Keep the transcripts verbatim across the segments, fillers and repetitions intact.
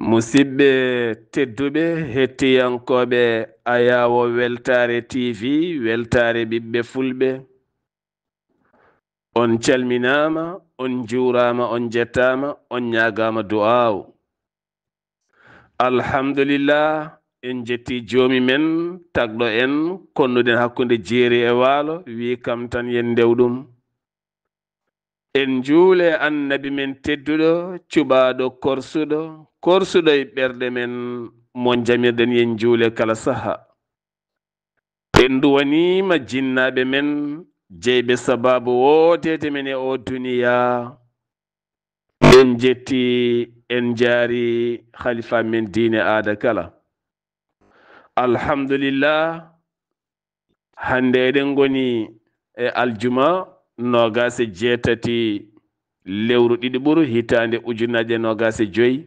Musidɓe tedduɓe, hettiyankooɓe Ayaawo Weltaare T V, Weltaare Ɓiɓɓe Fulɓe, on calminaama, on njuuraama, on njettaama, on ñaagaama du'aaw. Alhamdulillah, en njetti Joomi men, tagɗo en, konnuɗen hakkunde jeeri e waalo, wi kam tan yen ndew ɗum. En njuule Annabi men tedduɗo, cuɓaaɗo korsuɗo, korsuɗo e ɓerɗe men, mo jamirɗen yen njuule kala saha. En nduwaniima jinnaaɓe men, jeyɓe sabaabu woodeede men e oo duniyaa. En njetti, en njaari halifa men diine aada kala. Alhamdulillah, hannde eɗen ngoni e aljuma noogaas e jeetati lewru ɗiɗi ɓuru hitaande ujunaaje noogaas e joy.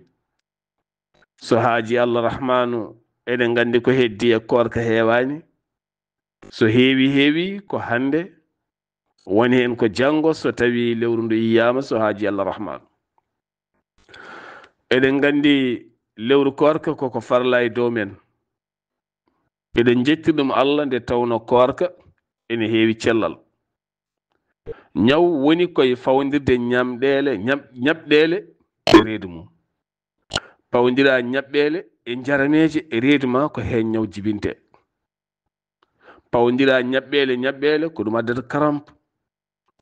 So haaji Allah Rahmaanu, eɗen nganndi ko heddi e koorka heewaani. So heewi, heewi ko hannde, woni heen ko janngo, so tawii lewru ndu yiyaama, so haaji Allah Rahmaanu. Eɗen nganndi lewru koorka koko farla e dow men. Eɗen njetti ɗum Allah nde tawno koorka ene heewi cellal. Ñaw woni koye fawndirde ñamɗeele, ñam-, ñaɓɗeele e reedu mum. Pawndira ñaɓɓeele e njarameeje e reedu ma, ko heen ñaw jibinte. Pawndira ñaɓɓeele, ñaɓɓeele ko ɗum addata karamp,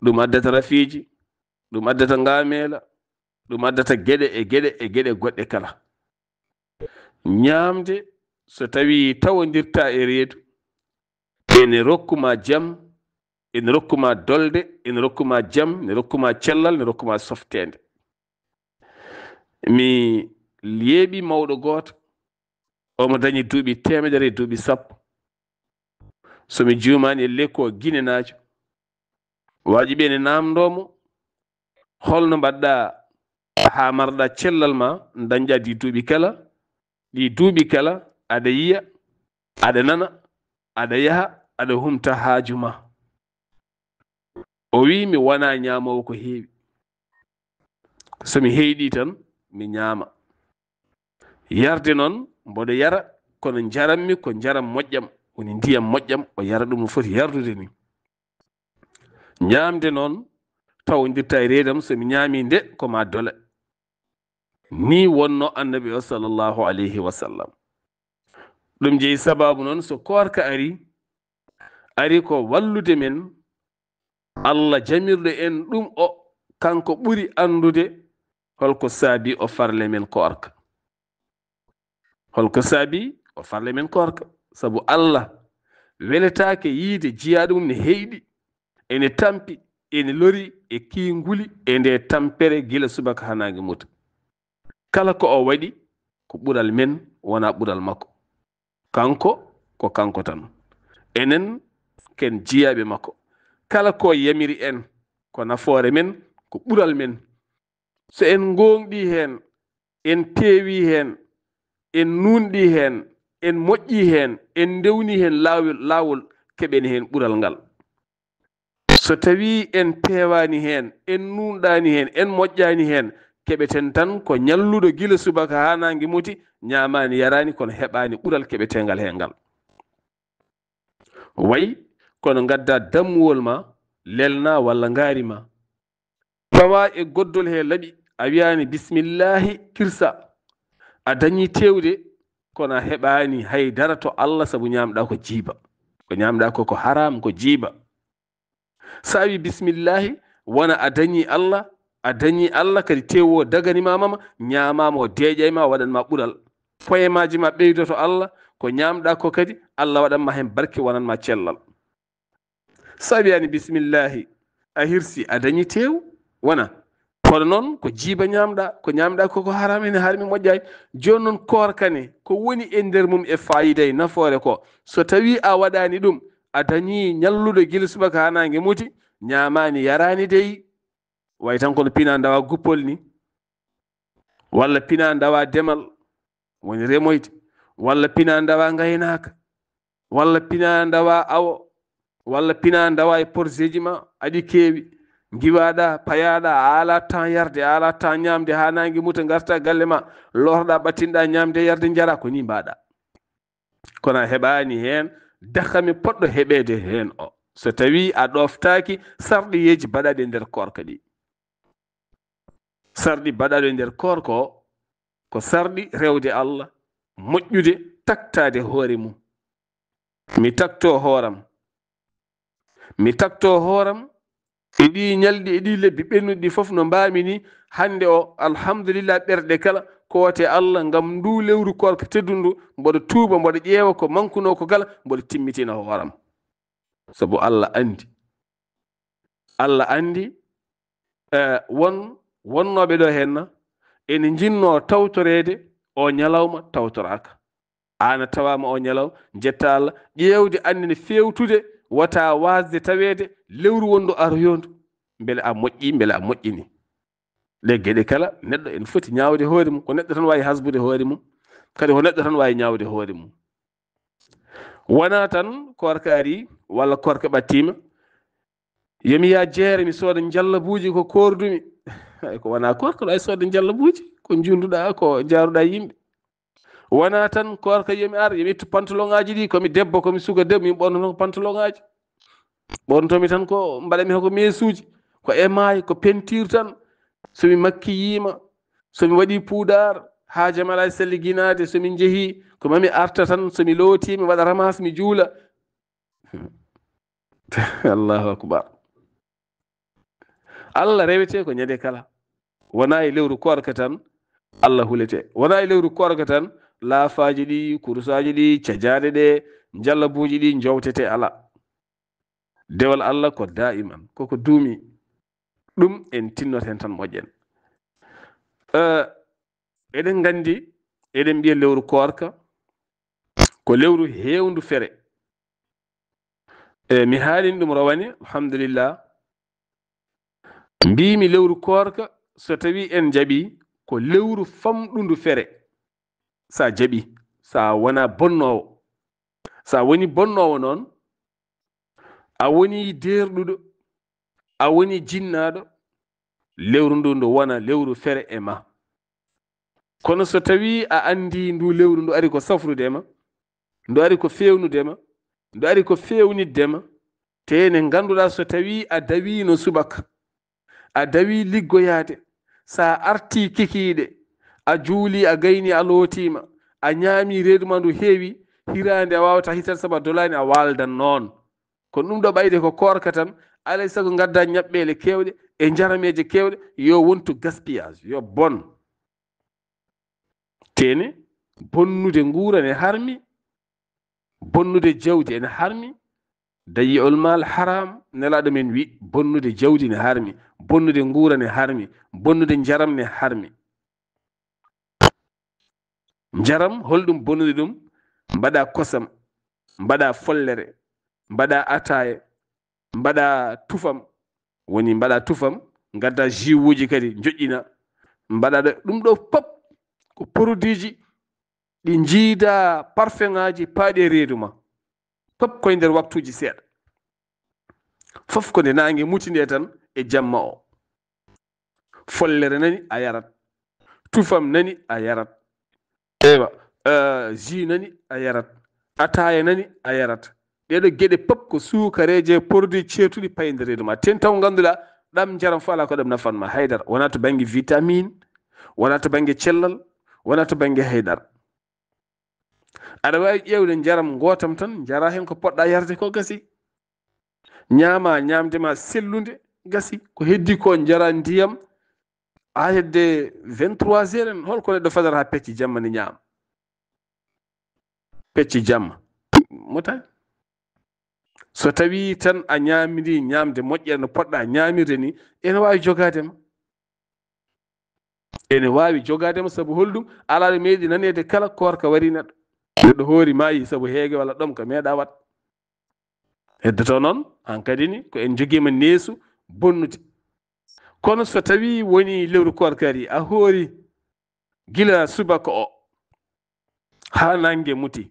ɗum addata rafiiji, ɗum addata ngaameela, ɗum addata geɗe e geɗe e geɗe goɗɗe kala. Ñaamde, so tawii tawondirta e reedu, ene rokku ma jam, ene rokku ma dolde, ene rokku ma jam, ene rokku ma cellal, ene rokku ma softeende. Mi yeeɓi mawɗo gooto, omo dañi duuɓi teemedere e duuɓi sappo. So mi juumaani, e lekko ginenaajo. Waajiɓe ene naamndoo mo, holno mbaɗɗa haa marɗa cellal ma, dañɗa ɗi duuɓi kala, ɗi duuɓi kala, aɗa yiya, aɗa nana, aɗa yaha, aɗa humta haaju ma. O wiyi, mi wonaa ñaamoowo ko heewi. So mi heyɗi tan, mi ñaama. Yarde noon, mboɗo yara, kono njarammi ko njaram moƴƴam, woni ndiyam moƴƴam, o yara ɗum no foti yardude ni. Ñaamde noon, tawondirta e reedam, so mi ñaami nde, ko ma dole. Ni wonno Annabi o, sallallahu alayhi wa sallam. Ɗum jeyi sabaabu noon, so koorka ari, ari ko wallude men, Allah jamirɗo en ɗum o, kanko ɓuri anndude holko saabi o farle men koorka. Holko saabi o farle men koorka? Sabu Allah weletaake yiide jiyaaɗo mum ne heyɗi, ene tampi, ene lori e kiinguli e nde tampere gila subaka haa naange muta. Kala ko o waɗi, ko ɓural men, wonaa ɓural makko. Kanko, ko kanko tan. Enen, ken jiyaaɓe makko. Kala ko yamiri en, ko nafoore men, ko ɓural men. So en ngoongɗii heen, en peewii heen, en nuunɗii heen, en moƴƴii heen, en ndewnii heen laawol, laawol, keɓen heen ɓural ngal. So tawii en peewaani heen, en nuunɗaani heen, en moƴƴaani heen, keɓeten tan ko ñalluɗo gila subaka haa naange muti, ñaamaani, yaraani, kono heɓaani ɓural keɓeteengal heen ngal. Way kono ngadda dammuwol ma, lelna walla ngaari ma. Tawa e goddol he laɓi, a wiyaani bismillaahi, kirsa. A dañii teewde, kono a heɓaani hay dara to Allah, sabu ñaamɗa ko jiiba. Ko ñaamɗa ko, ko haraam, ko jiiba. So a wi bismillaahi, wona a dañii Allah, a dañii Allah kadi teewu o daganimaama ma, ñaamaama o deeƴay ma, waɗan ma ɓural. Poyemaaji ma ɓeydoto Allah, ko ñaamɗa ko kadi, Allah waɗan ma heen barke, wanan ma cellal. So a wiyaani bismillaahi, a hirsi, a dañii teewu, wona. Kono noon, ko jiiba ñaamɗa, ko ñaamɗa ko, ko haraam, ene harmi, moƴƴaay. Jooni noon, koorka ne, ko woni e nder mum e faayiida e nafoore ko? So tawii a waɗaani ɗum, a dañii ñalluɗo gila subaka haa naange muti, ñaamaani, yaraani dey. Way tan kono pina ndawa guppol ni, walla pina ndawa demal, woni remoyde, walla pina ndawa ngaynaaka, walla pina ndawa awo, walla pina ndawa e porseeji ma, aɗi keewi. Ngiwaaɗa, payaaɗa, a alaa temps yarde, a alaa temps ñaamde haa naange muta, ngarta galle ma, lorɗa, ɓattinɗa ñaamde, yarde, njara, ko ni mbaɗa. Kono a heɓaani heen dakami poɗɗo heɓeede heen o. So tawii a ɗooftaaki sarɗiyeeji baɗaaɗi e nder koorka ɗi. Sarɗi baɗaaɗo e nder koorka o, ko sarɗi rewde Allah, moƴƴude, taktaade hoore mum. Mi takto hooram. Mi takto hooram e ɗii ñalɗi, e ɗii lebbi ɓennuɗi ɗi fof no mbaami ni. Hannde o, alhamdulillah, ɓerɗe kala koote Allah ngam ndu lewru koorka teddundu, mboɗo tuuba, mboɗo ƴeewa ko mankunoo ko kala, mboɗo timmitina hooram. Sabu Allah anndi. Allah anndi, eh, won, wonnooɓe ɗo heen na, ene njinnoo tawtoreede o ñalawma, tawtoraaka. Aan a tawaama o ñalawma, njetta Allah, ƴeewde anndene feewtude, wota waasde taweede lewru wondu aroyoondu, mbele a moƴƴi, mbele a moƴƴini. Ɗe geɗe kala, neɗɗo ene foti ñaawde hoore mum. Ko neɗɗo tan waawi hasbude hoore mum, kadi ko neɗɗo tan waawi ñaawde hoore mum. Wonaa tan koorka arii walla koorka ɓattiima, yo mi yaa jeere, mi sooda njallabuuji ko koordumi. Hay ko wonaa koorka, ɗo ay sooda njallabuuji, ko njunnduɗaa, ko njaaruɗaa yimɓe. Wonaa tan koorka yo mi ar, yo mi ittu pantoloŋaaji ɗi, ko mi debbo, ko mi suka debbo, min ɓornoto ko pantoloŋaaji. Ɓornotomi tan ko mbaɗami ko meesuuji, ko émail, ko peinture tan. So mi makkiyiima, so mi waɗi puudar, haajam alaa e selliginaade, so min njehii, ko mami arta tan, so mi lootii, mi waɗa ramas, mi juula. Allahu akbar. Allah rewete ko ñande kala. Wonaa e lewru koorka tan Allah hulete. Wonaa e lewru koorka tan laafaaji ɗi, kurusaaji ɗi, cajaade ɗe, njallabuuji ɗi njowtete, alaa. Dewal Allah ko daiman, koko duumi. Ɗum en tinnoto heen tan moƴƴen. Eh, eɗen nganndi, eɗen mbiya lewru koorka ko lewru heewndu fere. E mi haalin ɗum rowani, alhamdulillah. Mbiimi lewru koorka, so tawii en njaɓii, ko lewru famɗundu fere. Sa jaɓii, sa wonaa bonnoowo. Sa woni bonnoowo noon, a woni deerɗuɗo, a woni jinnaaɗo, lewru ndu ndu wona lewru fere e ma. Kono so tawii a anndii ndu lewru ndu ari ko safrude ma, ndu ari ko feewnude ma, ndu ari ko feewnitde ma, te ne ngannduɗaa so tawii a dawiino subaka, a dawii liggoyaade, sa artii kikiiɗe, a juulii, a gaynii, a lootiima, a ñaamii, reedu ma ndu heewi, hiraande a waawataa hitaade sabu a dolaani, a waaldan noon. Kono ɗum ɗo ɓayde ko koorka tan, alay sago ngaddaa ñaɓɓeele keewɗe e njarameeje keewɗe, yo wontu gaspillage, yo bon. Te ne, bonnude nguura ne harmi, bonnude jawdi ene harmi, dayi'ul maal haram, Nelaaɗo men wi, bonnude jawdi ne harmi, bonnude nguura ne harmi, bonnude njaram ne harmi. Njaram, holɗum bonnude ɗum? Mbaɗa kosam, mbaɗa follere, mbaɗa ataaya, mbaɗa tufam, woni mbaɗa tufam, ngadda jus uji kadi njoƴƴina, mbaɗa ɗo, ɗum ɗo pop ko produit ji ɗi njiida parfum aji paaɗi e reedu ma. Pop koye nder waktuuji seeɗa. Fof ko nde naange muti nde tan e jamma o. Follere nani a yarat. Tufam nani a yarat. Eywa, eh, jus nani a yarat. Ataaya nani a yarat. Ɗeɗo geɗe pop ko suukareeje, produit ceertuɗi payde reedu ma. Ten taw ngannduɗa ɗam njaram fof ala ko ɗam nafan ma haydara. Wona to bannge vitamine, wona to bannge cellal, wona to bannge haydara. Aɗa waawi ƴeewde njaram ngootam tan, njara heen ko poɗɗa yarde ko gasi. Ñaama ñaamde ma sellunde, gasi. Ko heddi ko njara ndiyam, haa hedde vingt-trois heures en, holko neɗɗo fadata haa pecci jamma ne ñaama? Pecci jamma. Motani. So tawii tan a ñaamiri ñaamde moƴƴere no poɗɗa ñaamirde ni, ene waawi jogaade ma. Ene waawi jogaade ma, sabu holɗum? Alaa ɗo meeɗi naneede kala koorka wari neɗɗo. Neɗɗo hoori maayi sabu heege walla ɗomka, meeɗa waɗ. Heddoto noon, hankadi ni, ko en njogiima neesu bonnude. Kono so tawii woni lewru koorka ari, a hoori gila subaka o haa naange muti.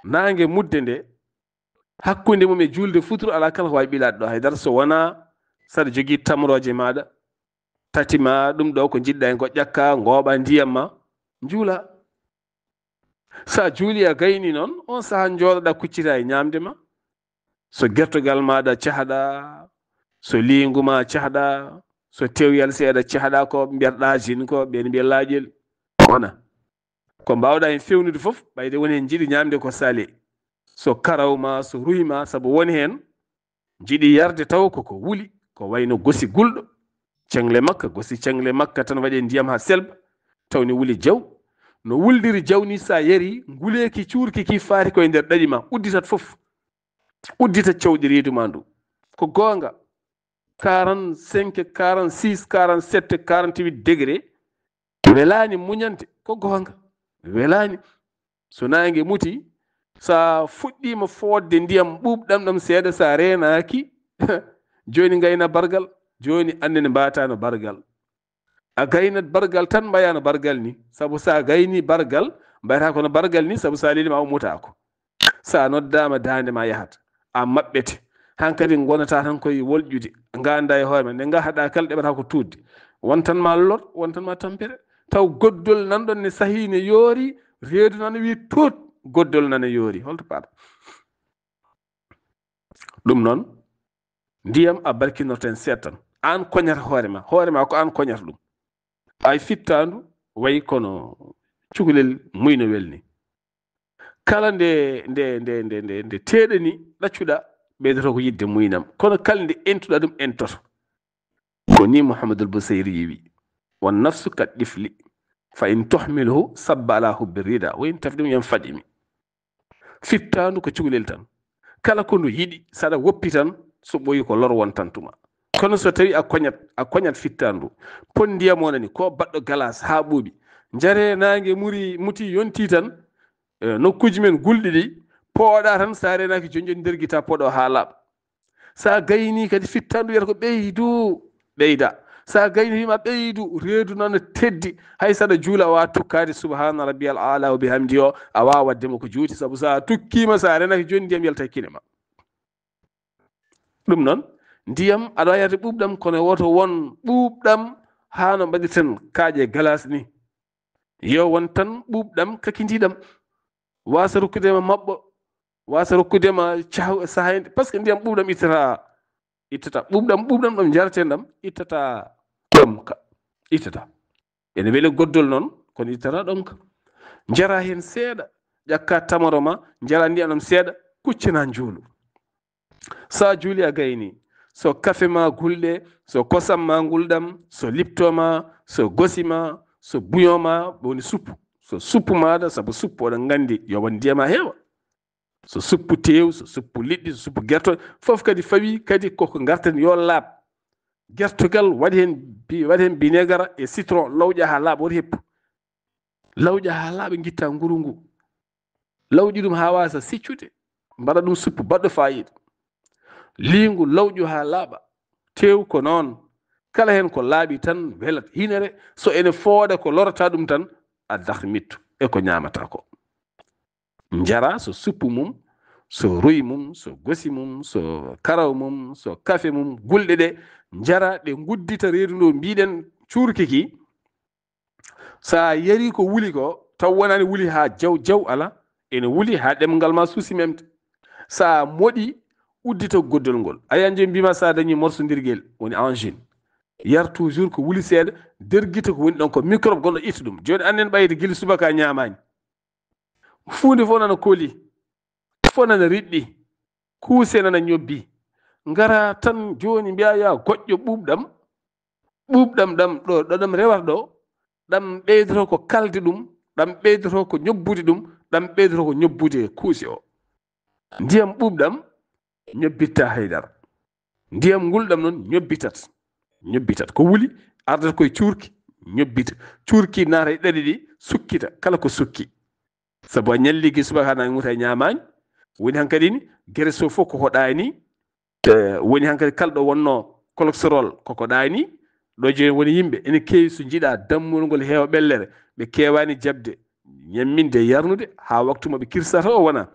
Naange mutde nde, hakkunde mum e juulde futuro, alaa kala ko waawi ɓilaade ɗo haydara so wonaa Saɗa jogii tamrooje maaɗa, tati ma ɗum ɗo ko njiɗɗa heen ko ƴakka, ngooɓa ndiyam ma, njuula. So a juuli a gayni noon, on sahaa njooɗoɗa kuccita e ñaamde ma. So gertogal maaɗa cahɗa, so liingu ma cahɗa, so tewyal seeɗa cahɗa ko mbiyatɗa jin ko, ɓeen mbiya laaƴel. Wona. Ko mbaawɗa heen fewnude fof, ɓayde woni heen njiɗi ñaamde ko sale. So karaw ma, so ruy ma, sabu woni heen njiɗi yarde taw koko wuli, ko wayno gosi gulɗo. Ceŋle makka, gosi ceŋle makka tan waɗi ndiyam haa selɓa, taw ne wuli jaw. No wuldiri jaw ni, so a yari, nguleeki cuurki ki faati koye nder ɗaɗi ma, udditat fof. Uddita cawɗi reedu ma ndu. Ko goonga, quarante-cinq, quarante-six, quarante-sept, quarante-huit degré, welaani muñande, ko goonga, welaani. So naange muti, so a fuɗɗiima fooɗde ndiyam ɓuuɓɗam ɗam seeɗa, so a reenaaki, jooni ngayna bargal, jooni anndene mbaataano bargal. A gaynat bargal tan, mbayaano bargal ni, sabu so a gayni bargal, mbayata kono bargal ni, sabu so a lelima a ummotaako. So a noddaama, daande ma yahat, a maɓɓete. Hankadi ngonata tan koye wolƴude, ngannda e hoore ma, nde ngahaɗa kala ɗeɓata ko tuutde. Wontan ma lor, wontan ma tampere. Taw goddol nan ɗon ne sahii ne yoori, reedu nan wi tuut, goddol nan e yoori. Holto paɗa? Ɗum noon, ndiyam a barkinorto heen seeɗa tan. Aan koñata hoore ma, hoore ma ko aan koñata ɗum. Ay fittaandu wayi kono cukalel muynowel ni. Kala nde, nde, nde, nde, nde, nde teeɗani ɗaccuɗa, ɓeydoto ko yiɗde muynam. Kono kala nde entuɗa ɗum entoto. Ko ni Muhammadul Busayri wi, "Wan nafsu ka ɗifli, fa in tuhmilhu sabba ala hubbi rida, wa in tafdim yan fadimi." Fittaandu ko cukalel tan. Kala ko ndu yiɗi, saɗa woppi tan, so ɓooyi ko lor wontan tuma. Kono so tawi a koñat, a koñat fittaandu, pon ndiyam o nani, ko baɗɗo galas haa ɓuuɓi. Njare naange muri, muti, yonti tan, e, nokkuuji men gulɗi ɗi, pooɗa tan, so a reenaaki jonjoni nder gita, pooɗo haa laaɓa. So a gayni kadi fittaandu wiyata ko ɓeydu, ɓeyda. So a gayni wima ɓeydu, reedu nana teddi. Hay saɗa juula a waawa tukkaade subhaana rabbiyal aala wa bihamdi o, a waawa waɗde mo ko juuti, sabu so a tukkiima, so a reenaaki jooni ndiyam yalta e kine ma. Ɗum noon, ndiyam aɗa waawi yarde ɓuuɓɗam, kono woto won ɓuuɓɗam haa no mbaɗirten kaaƴe galas ni. Yo won tan ɓuuɓɗam kakindiiɗam. Waasa rokkude ma maɓɓo, waasa rokkude ma cahu-, sahayde, par ce que ndiyam ɓuuɓɗam ittata, ittata. Ɓuuɓɗam, ɓuuɓɗam ɗam njaretee ɗam ittata ɗomka, ittata. Ene weli goddol noon, kono ittata ɗomka. Njara heen seeɗa, ƴakka tamaro ma, njara ndiyam ɗam seeɗa, kuccana njuulu. So a juuli a gayni, so kafe ma gulɗe, so kosam ma ngulɗam, so lipto ma, so gosi ma, so buyon ma, woni suppu. So suppu maaɗa, sabu suppu oɗon nganndi yo won ndiyam haa heewa. So suppu teew, so suppu liɗɗi, so suppu gerto, fof kadi fawi kadi koko ngarten yo laaɓ. Gertogal waɗi heen bi-, waɗi heen binegar e citron, lawƴa haa laaɓa, woto heppu. Lawƴa haa laaɓa, ngitta nguru ngu. Lawƴi ɗum haa waasa siccude. Mbaɗa ɗum suppu baɗɗo faayiida. Liingu lawƴu haa laaɓa. Teew ko noon. Kala heen ko laaɓi tan welat. Hinere, so ene fooɗa ko lorata ɗum tan, a dahmittu e ko ñaamata ko. Njara so suppu mum, so ruy mum, so gosi mum, so karaw mum, so kafe mum, gulɗe ɗe, njara ɗe nguddita reedu ndu mbiɗen cuurki ki. So a yari ko wuli ko, taw wonani wuli haa jaw jaw ala, ene wuli haa ɗemngal ma suusi memde. So a moɗi, uddita goddol ngol. A yiyan jooni mbima so a dañi morsodirgel, woni angine. Yar toujours ko wuli seeɗa, dergita ko woni ɗon ko microbe gonɗo itta ɗum. Jooni annen ɓayde gila subaka a ñaamaani. Fuunde fof nana koli, fof nana riɗɗi, kuuse nana ñobbi. Ngara tan jooni mbiya ya goƴƴo ɓuuɓɗam, ɓuuɓɗam ɗam ɗo, ɗo ɗam rewata ɗo, ɗam ɓeydoto ko kalde ɗum, ɗam ɓeydoto ko ñobbude ɗum, ɗam ɓeydoto ko ñobbude kuuse o. Ndiyam ɓuuɓɗam ñobbitta haydara. Ndiyam ngulɗam noon ñobbitat, ñobbitat. Ko wuli ardata koye cuurki, ñobbita. Cuurki naata e ɗaɗi ɗi, sukkita, kala ko sukki. Sabu a ñalli gila subaka haa naange muta a ñaamaani. Woni hankadi ni, graisse o fof koko ɗaani. Eh, woni hankadi kala ɗo wonno cholestérol koko ɗaani. Ɗo jooni woni yimɓe ene keewi so njiɗa dammol ngol heewa ɓellere, ɓe keewaani jaɓde ñamminde, yarnude haa waktu mo ɓe kirsata o wona.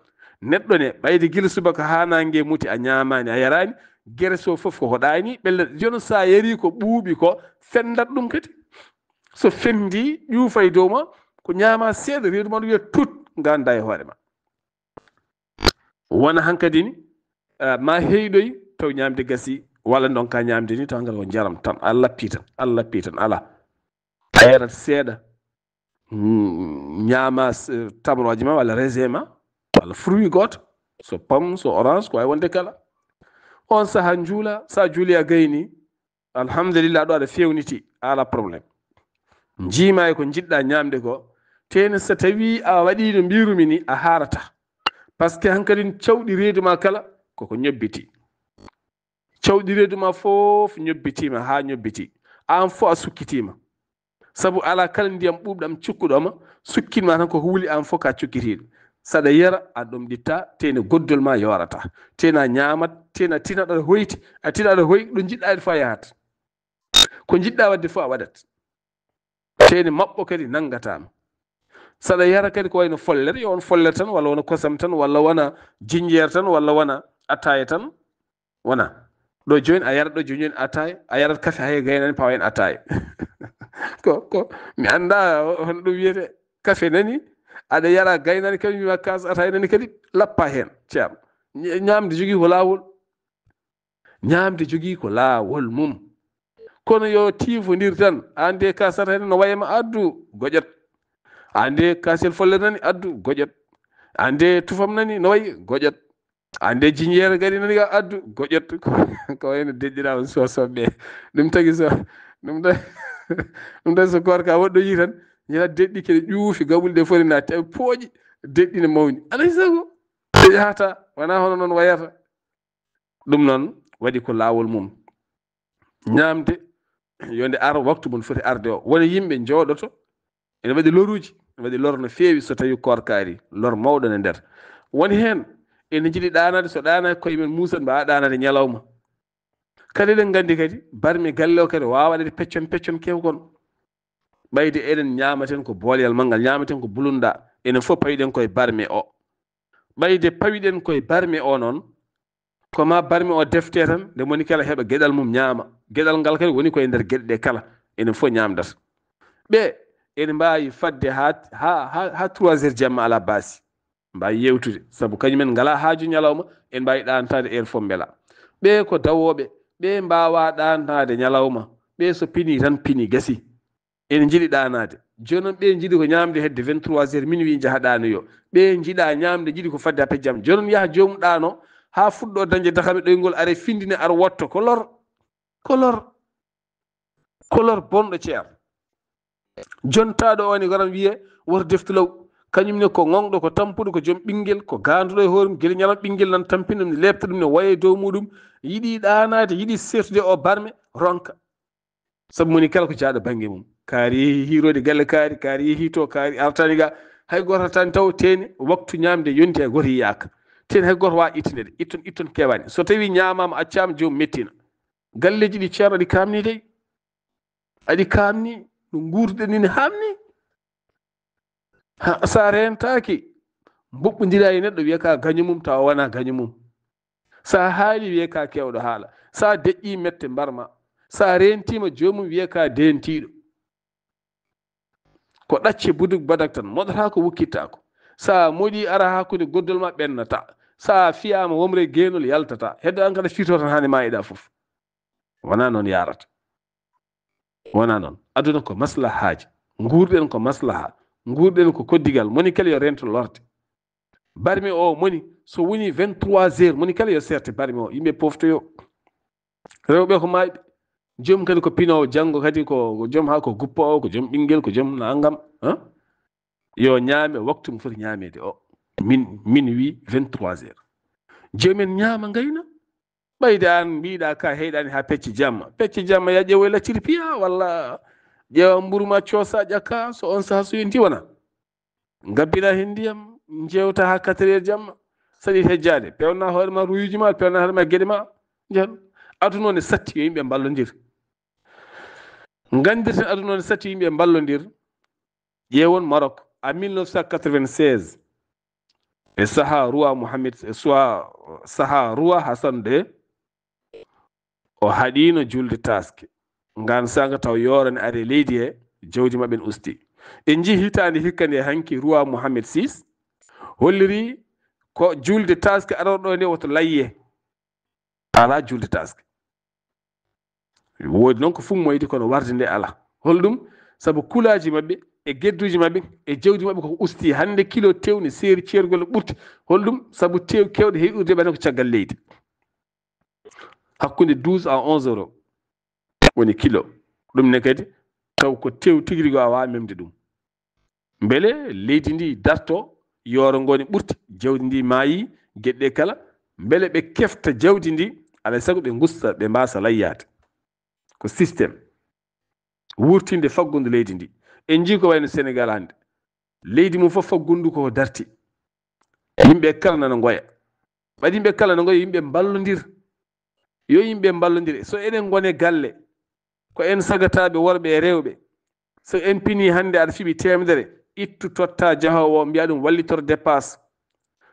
Neɗɗo ne ɓayde gila subaka haa naange muti a ñaamaani, a yaraani, Gere so fof ko hoɗaani, ɓella jono so a yari ko ɓuuɓi ko, fenndat ɗum kadi. So fenndi, ƴuufa e dow ma, ko ñaama seeɗa, reedu ma wiya tut, ngannda e hoore ma. Wona hankadi ni, ah, ma heyɗoy, taw ñaamde gasi, walla ndonka ñaamde ni, taw ngal ko njaram tan, a lappi tan, a lappi tan, ala. A yarat seeɗa, mm, ñaama s-, tamrooje ma, walla raisin ma, walla fruit gooto, so pomme, so orange, ko wawi wonde kala. On saha njuula, sa juuli a gayni, alhamdulillah, ɗo aɗa fewniti, ala problème. Njiima e ko njiɗɗa ñaamde ko, tene so tawi a waɗi no mbirumi ni, a harata. Parce que hankadin cawɗi reedu ma kala, koko ñobbiti. Cawɗi reedu ma fof ñobbitiima haa ñobbiti. Aan fof a sukkitiima. Sabu alaa kala ndiyam ɓuuɓɗam cukkuɗo ma, sukkin ma tan koko wuli, aan fof ka cukkitiiɗo. Saɗa yara, a ɗomɗitta, tene goddol ma yoorata. Tena ñaamat, tena tinat aɗa hoyti, a tinat aɗa hoy, ɗo njiɗɗa aɗa fof a yahat. Ko njiɗɗa waɗde fof a waɗat. Tene maɓɓo kadi nanngataama. Saɗa yara kadi ko wayno follere, yo on follere tan, walla wona kosam tan, walla wona jinjeer tan, walla wona attaaya tan. Wona. Ɗo jooni a yarat, ɗo jooni jooni attaaya, a yarat kafe hay gaynani pawa hen attaaya. Ko, ko, mi annda hono ɗum wiyete. Kafe nani, aɗa yara gaynani kadi, wiima kaas attaaya nani kadi, lappa hen, ceerno. Ñ-, ñaamde jogii ko laawol. Ñaamde jogii ko laawol mum. Kono yo tiifondir tan, aan de kaas attaaya no waye ma addu goƴat. Aan de kaasel follere nani addu goƴat. Aan de tufam nani no wayi goƴat. Aan de jinjeere kadi nani ka addu goƴat. Ko wayno deƴƴiraaɓe so soɓɓe. Ɗum tagi so, ɗum ta-, ɗum tagi so koorka woɗɗoyi tan, ñina deƴƴi kadi ƴuufi gaɓuuli ɗe foti naatti, aɓe pooƴi, deƴƴi ne mawni. Alaa e sago, ɓe yahata, wonaa hono noon wayata. Ɗum noon waɗi ko laawol mum. Ñaamde, yo nde ar waktu mum foti arde o. Wona yimɓe njooɗoto, ene waɗi loruuji, ene waɗi lor no feewi so tawi koorka ari, lor mawɗo ne nder. Woni heen, ene njiɗi ɗaanaade, so ɗaanaaki koye men muusan, mbaawa ɗaanaade ñalawma. Kadi eɗen nganndi kadi, barme galle o kadi waawa waɗde peccon peccon kewkon. Ɓayde eɗen ñaamaten ko boolyal manngal, ñaamaten ko bulunda, enen fof pawiɗen koye barme o. Ɓayde pawiɗen koye barme o noon, ko ma barme o defte tan, nde moni kala heɓa geɗal mum ñaama. Geɗal ngal kadi woni koye nder geɗe ɗe kala, enen fof ñaamdata. Ɓe ene mbaawi fadde haa, haa, haa, haa trois heures jamma alaa baasi. Mbaawi yewtude, sabu kañumen ngalaa haaju ñalawma, en mbaawi ɗaantaade heure fof mbela. Ɓe ko dawooɓe, ɓe mbaawaa ɗaantaade ñalawma, ɓe so pini tan pini gasi. Ene njiɗi ɗaanaade. Jooni noon ɓe njiɗi ko ñaamde hedde vingt-trois heures, minuit, njaha ɗaanoyo. Ɓe njiɗa ñaamde, njiɗi ko fadde haa pejjam. Jooni noon yaha joomum ɗaano haa fuɗɗo dañde dakame ɗoyngol, are findine, ar wotto. Ko lor. Ko lor. Ko lor bonɗo ceer. Jontaaɗo o ne garan wiye woto deftu law. Kañum ne ko ŋoŋɗo, ko tampuɗo, ko joom ɓinngel, ko gaanduɗo e hoore mum, gila ñalawma ɓinngel nan tampina ɗum, ne leepta ɗum, ne waya e dow muɗum, yiɗi ɗaanaade, yiɗi seertude o barme, ronka. Sabu moni kala ko jaaɗo bannge mum. Kaari yehi hiiroyde galle kaari, kaari yehi to, kaari artaani ga. Hay gooto artaani taw teeni waktu ñaamde yonti, hay gooto yiyaaka. Teeni hay gooto waawa ittude ɗe. Itton, itton kewaani. So tawii ñaamaama, accaama, joomum mettina. Galleeji ɗi ceerno aɗi kaamni dey. Aɗi kaamni no nguurduɗen ni, ne haamni. Ha, so a reentaaki, mboɓɓondira e neɗɗo, wiya ka gaño mum, tawa wona gaño mum. So a haali, wiya ka keewɗo haala. So a deƴƴi, mette mbarma. So a reentiima, joomum wiya ka deentiiɗo. Ko ɗacce buduk badak tan, moɗata ko wukkitta ko. So a moɗi, ara hakkunde goddol ma, ɓennata. So a fiyaama, womre geenol yaltata. Heddo an kadi fiito tan, hani ma eɗa fof. Wona noon yaarata. Wona noon. Aduna ko maslahaaji. Nguurɗen ko maslaha. Nguurɗen ko koddigal. Moni kala yo reento lorde. Barme o moni, so woni vingt-trois heures, moni kala yo seerte barme o. Yimɓe poftoyo. Rewɓe ko maayɓe. Joom kadi ko pinoowo, janngo kadi ko, ko joom haa ko guppoowo, ko joom ɓinngel, ko joom nangam, han? Yo ñaame waktu mo foti ñaameede o. Min, minuit, vingt-trois heures. Joom en ñaama ngayna. Ɓayde aan mbiɗa ka heyɗaani haa pecce jamma. Pecce jamma ya ƴeewoy lacciri piya walla ƴeewa mburu ma coosa ƴakka, so on saha so yonti wona. Ngabbina heen ndiyam, njeewta haa quatre heures jamma. Saɗi hejjaade, peewna hoore ma ruuyuuji ma, peewna hoore ma geɗe ma. Njahen. Aduna o ne satti yo yimɓe mballondir. Nganndirten aduna o ne satti yo yimɓe mballondir. Ƴeewon Maroc, en mille neuf cent quatre-vingt-seize, e saha roi Mohamed, e soi-, saha roi Hassan deux, O haɗiino julde taaske. Ngaan saanga taw yooro ne ari e leydi he, jawdi maɓɓe ne usti. En njii hitaande hikka nde hanki, roi Mohammed six holliri ko julde taaske arorɗo nde woto layye. Alaa julde taaske. Woodi noon ko fummoyde, kono warde nde alaa. Holɗum? Sabu kulaaji maɓɓe, e gedduuji maɓɓe, e jawdi maɓɓe koko usti. Hannde kilo tew ne seeri ceergol ɓurti. Holɗum? Sabu tew keewɗe heyɗude ɓane ko caggal leydi. Hakkunde douze à onze euros woni kilo. Ɗum ne kadi taw ko tew tigi rigi o, a waawaa memde ɗum. Mbele leydi ndi darto, yooro ngo ne ɓurti, jawdi ndi maayi, geɗe ɗe kala, mbele ɓe kefta jawdi ndi, alaa e sago ɓe ngusta, ɓe mbaasa layyaade. Ko système wurtinde faggundu leydi ndi. En njii ko wayno Senegal hannde. Leydi mum fof faggundu ko darti. Yimɓe kala nana ngoya. Ɓaɗi yimɓe kala nana ngoya, yimɓe mballondir. Yo yimɓe mballondir. So eɗen ngone galle, ko en sagataaɓe worɓe e rewɓe. So en pini hannde aɗa fiɓi teemedere, ittu totta jahoowo o, mbiya ɗum wallitor dépasse.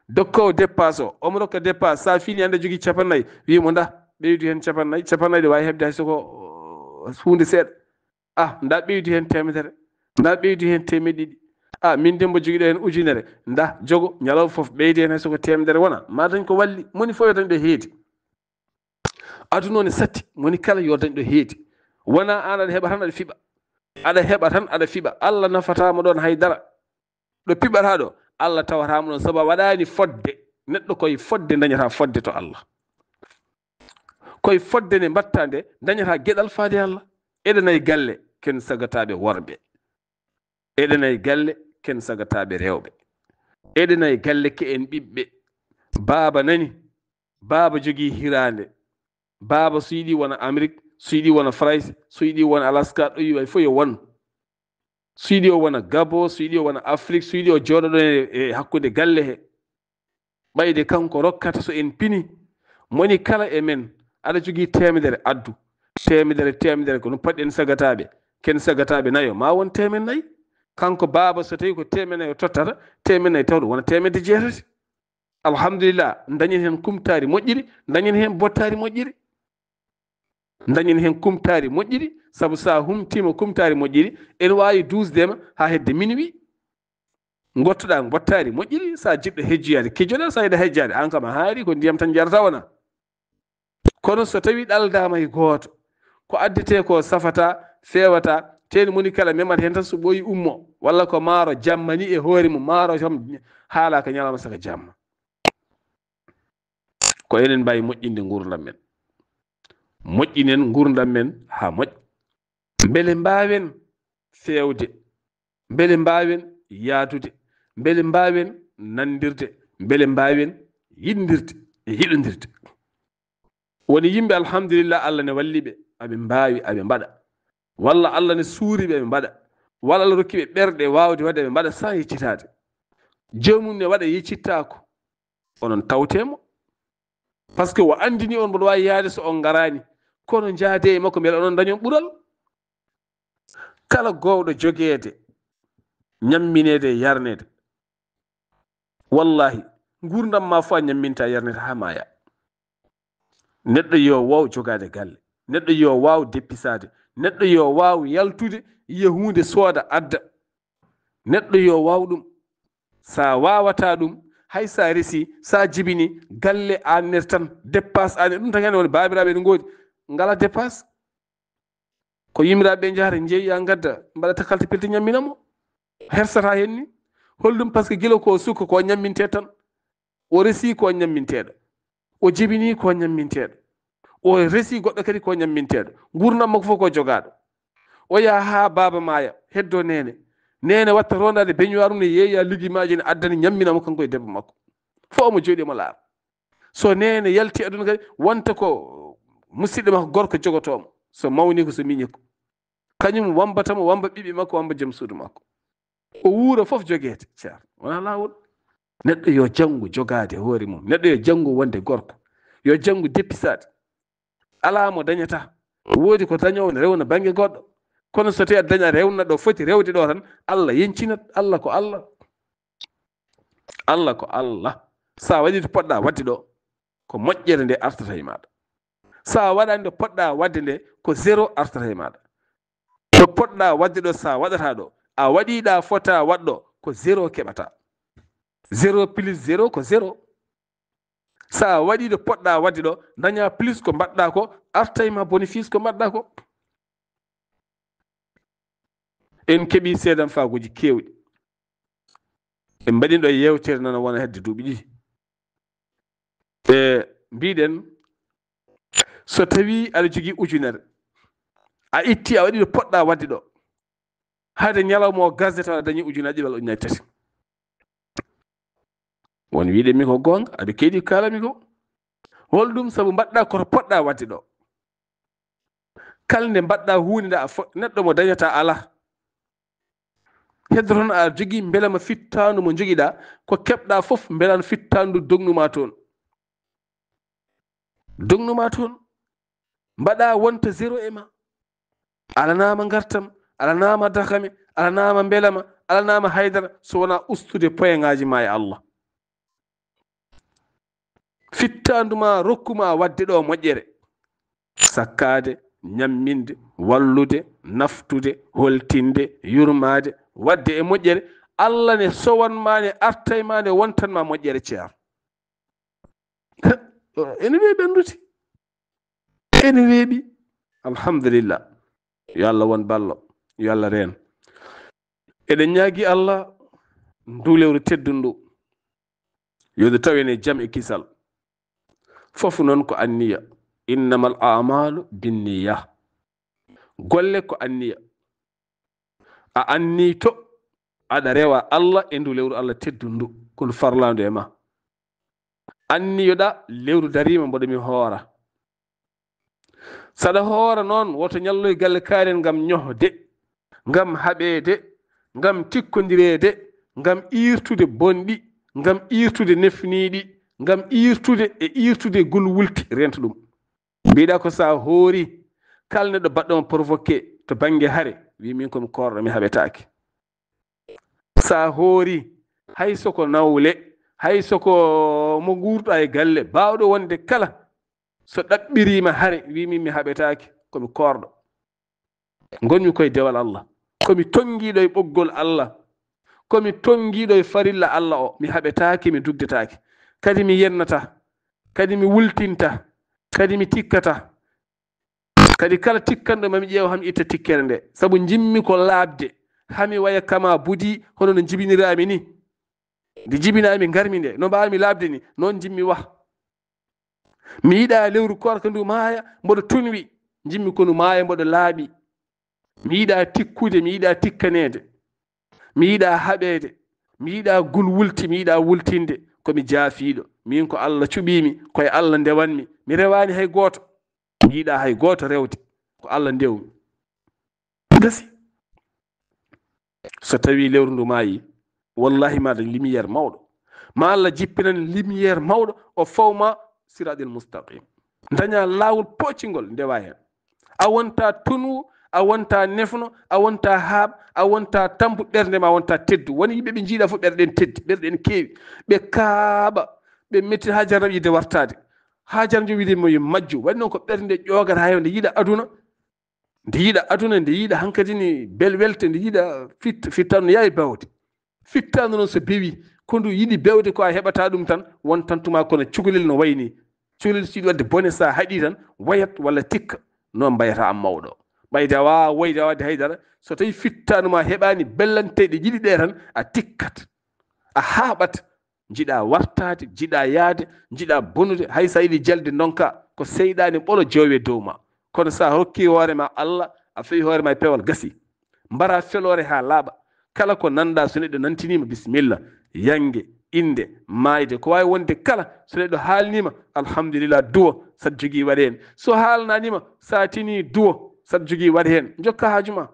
Dokkoowo dépasse o, omo rokka dépasse. So a fini hannde jogii capannayyi, wiyi mo ndah, ɓeydu heen capannayyi. Capannayyi ɗe waawi heɓde hay soko, uh, huunde seeɗa. Ah, ndah ɓeydu heen teemedere. Ndah ɓeydu heen teemeɗe ɗiɗi. Ah, min de mbo jogiɗo heen ujunere. Ndah jogo, ñalawma fof ɓeydu heen hay soko teemedere wona. Ma dañ ko walli. Moni fof yo dañ ɗo heedi. Aduna o ne satti, moni kala yo dañ ɗo heedi. Wona aan aɗa heɓa tan aɗa fiɓa. Aɗa heɓa tan aɗa fiɓa. Allah nafataama ɗoon hay dara. Ɗo piɓataa ɗo, Allah tawataama ɗoon, sabu a waɗaani fodde. Neɗɗo koye fodde dañata fodde to Allah. Koye fodde nde mbaɗta nde, dañata geɗal faade Allah. Eɗen e galle, ken sagataaɓe worɓe. Eɗen e galle, ken sagataaɓe rewɓe. Eɗen e galle, ke en ɓiɓɓe. Baaba nani, baaba jogii hiraande. Baaba so yiɗi wona Amérique, so yiɗi wona France, so yiɗi wona Alaska, ɗo yiɗi fof yo won. So yiɗi o wona Gabon, so yiɗi o wona Afrique, so yiɗi o jooɗo ɗo e, e hakkunde galle he. Ɓayde kanko rokkata so en pini. Moni kala e men, aɗa jogii teemedere, addu. Teemedere, teemedere, ko ɗum paɗɗen sagataaɓe. Ken sagataaɓe nayo, ma won teemen nayi. Kanko baaba so tawi ko teemen nayo tottata, teemen nayi taw ɗum wona teemedde jeetati. Alhamdulillah, dañen heen kumtaari moƴƴiri, dañen heen bottaari moƴƴiri. Dañen heen kumtaari moƴƴiri, sabu so a humtiima kumtaari moƴƴiri, ene waawi duusde ma haa hedde minuit. Ngottoɗaa mbottaari moƴƴiri, so a jiɗɗo hejjoyaade, kejjoɗaa, so a yiɗaa hejjaade, aan kam a haari, ko ndiyam tan njarata wona. Kono so tawii ɗaldaama e gooto, ko addetee ko safata, feewata, teen moni kala memat heen tan so ɓooyi ummo, walla ko maaro jamma ni e hoore mum, maaro kam haalaaka ñalawma saka jamma. Ko enen mbaawi moƴƴinde nguurndam men. Moƴƴinen nguurndam men haa moƴƴa. Mbele mbaawen feewde, mbele mbaawen yaadude, mbele mbaawen nanndirde, mbele mbaawen yiɗndirde e yiɗondirde. Woni yimɓe, alhamdulillah, Allah ne walli ɓe, aɓe mbaawi, aɓe mbaɗa. Walla Allah ne suuri ɓe, ɓe mbaɗa. Walla Allah rokki ɓe ɓerɗe waawde waɗde, ɓe mbaɗa sans yeccitaade. Joomum ne waɗa yeccittaako. Onon tawtee mo. Parce que o anndini on mboɗo waawi yaade so on ngaraani. Kono njaadee e makko mbele onon ndañon ɓural. Kala goowɗo jogeede, ñammineede e yarneede. Wallahi, nguurndam ma fof a ñamminta yarnete haa maaya. Neɗɗo yo waaw jogaade galle. Neɗɗo yo waaw deppisaade. Neɗɗo yo waaw yaltude, yiya huunde sooda adda. Neɗɗo yo waaw ɗum. So a waawataa ɗum, hay so a resii, so a jibinii, galle aan ner tan, dépasse aan ner, ɗum tan heen woni baabiraaɓe ene ngoodi, ngalaa dépasse. Ko yimmiraaɓe ɓe njahata, njeeya, ngadda, mbaɗata kaltepilte, ñammina mo. Hersataa heen ni. Holɗum? Parce que gila ko suka ko ñammintee tan. O resii ko ñamminteeɗo. O jibinii ko ñamminteeɗo. O resii goɗɗo kadi ko ñamminteeɗo. Nguurndam makko fof ko jogaaɗo. O yaha haa baaba maaya, heddo neene. Neene watta rondaade beñuwaaru ne, yeeya liggimaaji ne, addani ñammina mo kanko e debbo makko. Fof omo jooɗii omo laara. So neene yalti aduna kadi, wonta ko musidɗo makko gorko jogotoo mo. So mawni ko, so miñi ko. Kañum wambata mo, wamba ɓiɓɓe makko, wamba joom suudu makko. O wuura fof jogeede, ceerno. Wonaa laawol. Neɗɗo yo janngu jogaade hoore mum. Neɗɗo yo janngu wonde gorko. Yo janngu deppisaade. Alaa mo dañata. Woodi ko dañoowo ne rewna bannge goɗɗo. Kono so tawii aɗa daña rewna ɗo foti rewde ɗo tan, Allah yencinat. Allah ko Allah. Allah ko Allah. So a waɗii to poɗɗaa waɗde ɗo, ko moƴƴere nde artata e maaɗa. So a waɗaani ɗo poɗɗa waɗde nde, ko zéro artata e maaɗa. Ɗo poɗɗa waɗde ɗo, so a waɗata ɗo, a waɗiɗa fota waɗɗo, ko zéro keɓata. Zéro plus zéro ko zéro. So a waɗi ɗo poɗɗa waɗde ɗo, daña plus ko mbaɗɗa ko, arta e ma bénéfice ko mbaɗɗa ko. En keɓi seedanfaaguuji keewɗi. En mbaɗi ɗo yeewtere nana wona hedde duuɓi ɗiɗi. E mbiɗen, so tawi aɗa jogii ujunere, a itti a waɗi ɗo poɗɗa waɗde ɗo, hade ñalawma o gasde taw aɗa dañi ujunaaji ɗiɗi walla ujunaaji tati. Won wiide mi ko goonga, aɓe keedi kaalami ko. Hol ɗum sabu mbaɗɗa koto poɗɗa waɗde ɗo? Kala nde mbaɗɗa huunde nde a fo-, neɗɗo mo dañata alaa. Heddo toon aɗa jogii mbelema fittaandu mo njogiɗa, ko keɓɗa fof mbelano fittaandu dognuma toon. Dognuma toon. Mbaɗa wonta zéro e ma. Alanaama ngartam, alanaama dakame, alanaama mbelema, alanaama haydara so wonaa ustude poyaŋaaji ma e Allah. Fittaandu ma rokkuma waɗde ɗo moƴƴere. Sakkaade, ñamminde, wallude, naftude, holtinde, yurmaade, waɗde e moƴƴere. Allah ne sowan ma, ne artay ma, ne wontan ma moƴƴere, ceer. Ene weeɓi anndude. Ene weeɓi. Alhamdulillah. Yo Allah won ballo. Yo Allah reen. Eɗen ñaagi Allah ndu lewru teddundu. Yo ndu taw en e jam e kisal. Fof noon ko anniya. Innamal a'malu binniya. Golle ko anniya. A anniyto aɗa rewa Allah e ndu lewru Allah teddundu. Ko ndu farlaandu e ma. Anniyoɗa lewru dariima mboɗo mi hoora. Saɗa hoora noon, woto ñalloy galle kaari en ngam ñohde, ngam haɓeede, ngam tikkondireede, ngam iirtude bonɗi, ngam iirtude nefniiɗi, ngam iirtude e iirtude gulwulti, reento ɗum. Mbiɗa ko sa hoori, kala neɗɗo baɗɗo ma provoqué to bannge hare, wi min ko mi koorɗo, mi haɓetaake. Sa hoori, hay so ko nawle, hay so ko mo nguurɗa e galle, baawɗo wonde kala, so ɗaɓɓiriima hare, wi min mi haɓetaake, ko mi koorɗo. Ngonmi koye dewal Allah. Ko mi tonngiiɗo e ɓoggol Allah. Ko mi tonngiiɗo e farilla Allah o. Mi haɓetaake, mi dugdetaake. Kadi mi yennata. Kadi mi wultinta. Kadi mi tikkata. Kadi kala tikkanɗo ma mi ƴeewa, haa mi itta tikkere nde. Sabu njimmi ko laaɓde. Haa mi waya kama budi, hono no njibiniraami ni. Nde jibinaami ngarmi nde, no mbaawmi laaɓde ni, noon njimmi wah. Mi yiɗa lewru koorka ndu maaya, mboɗo tunwi. Njimmi ko ndu maaya, mboɗo laaɓi. Mi yiɗa tikkude, mi yiɗa tikkaneede. Mi yiɗa haɓeede. Mi yiɗa gulwulti, mi yiɗa wultinde. Ko mi jaafiiɗo. Miin ko Allah cuɓiimi, ko e Allah ndewanmi. Mi rewaani hay gooto. Mi yiɗa hay gooto rewde. Ko Allah ndewmi. Gasi. So tawi lewru ndu maayi, wallahi ma dañ lumière mawɗo. Ma Allah jippinan lumière mawɗo, o fawma siraɗil mustaqim. Daña laawol poocingol ndewa heen. A wonta tunwu, a wonta nefno, a wonta haaɓ, a wonta tampu, ɓernde ma wonta teddu. Won yimɓe ɓe njiiɗa fof ɓerɗe en teddi, ɓerɗe en keewi. Ɓe kaaɓa, ɓe metti haa jarnam yiɗde wartaade. Haa jarnam wiide mo yo majju. Waɗi noon ko ɓernde ƴoogata haa heewde yiɗa aduna. Nde yiɗa aduna, nde yiɗa hankadi ni bel welte, nde yiɗa fit-, fittanno yaay bewde. Fittanno noon so bewi, ko ndu yiɗi bewde ko a heɓata ɗum tan, won tantuma kono cukalel no wayni. Cukalel so yiɗi waɗde bone sa haɗi tan, wayat walla tikka. Noon mbayata am mawɗo. Ɓayde a waawa wayde a waɗde haydara, so tawi fittanuma heɓani bellante ɗe yiɗi ɗe tan, a tikkat. A haaɓat. Njiɗa wartaade, njiɗa yaade, njiɗa bonude, hay sa yiɗi jelde ndonka, ko seyɗaani ɓolo joowe dow ma. Kono sa rokki hoore ma Allah, a fawi hoore ma e peewal gasi. Mbara feloore haa laaɓa. Kala ko nanɗa so neɗɗo nantinima, bisimilla. Yange, innde, maayde, ko waawi wonde kala, so neɗɗo haalnima, alhamdulillah, duwo, saɗa jogii waɗe heen. So haalnanima, sa tini duwo, saɗa jogii waɗe heen. Jokka haaju ma.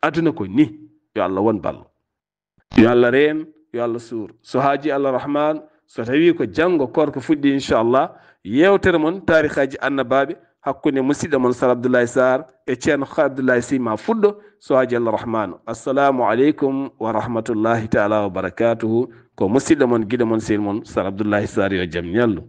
Aduna ko ni, yo Allah won ballo. Yo Allah reen, yo Allah suur. So haaji Allah Rahman, so tawi ko janngo koorka fuɗɗi, inchallah, yeewtere mon taarikaaji annabaaɓe hakkunde musidɗo mon Sar Abdoulaye Sarr e Ceerno Abdoulaye Sy ma fuɗɗo, so haaji Allah Rahman. Assalamu aleykum wa rahmatullahi taala wa barakatuhu. Ko musidɗo mon, giɗo mon, sehil mon Sar Abdoulaye Sarr, yo jam ñallu.